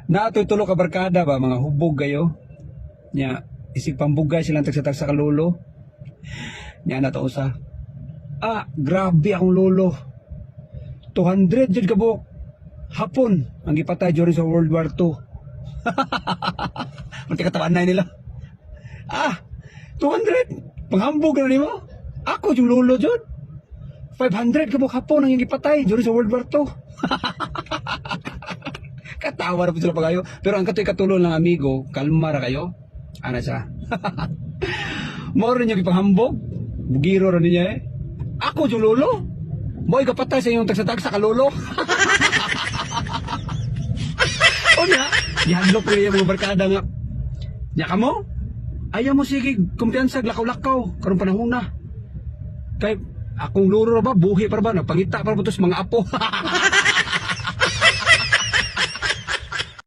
Naa to'y tulo ka barkada ba, mga hubog kayo. Nya, isig pambugay silang tagsa-tagsa ka lolo. Nya na to usa. "Ah, grabe akong lolo. 200 jud kabuok Hapon ang gipatay during sa World War II." Munti katawan na nila. "Ah, 200. Panghambog na nimo. Ako yung lolo jud. 500 kabuok Hapon ang gipatay during sa World War II." Katawa na po sila pagayo. Pero ang katoy katulo ng amigo, kalma ra kayo. Ana siya. Mao rin yung ipanghambog. Bugiro rin niya eh. "Ako yung lolo. Mo'y kapatay sa inyong tagsa-tagsa ka lolo." Unya, gihadlok ko yung mga barkada nga. "Nya kamo? Ayaw mo sige, kumpiyansa, lakaw-lakaw, karong panahon na. Kay akong lolo ra ba, buhi pa ra ba, nagpangita pa ra ba to sa mga apo."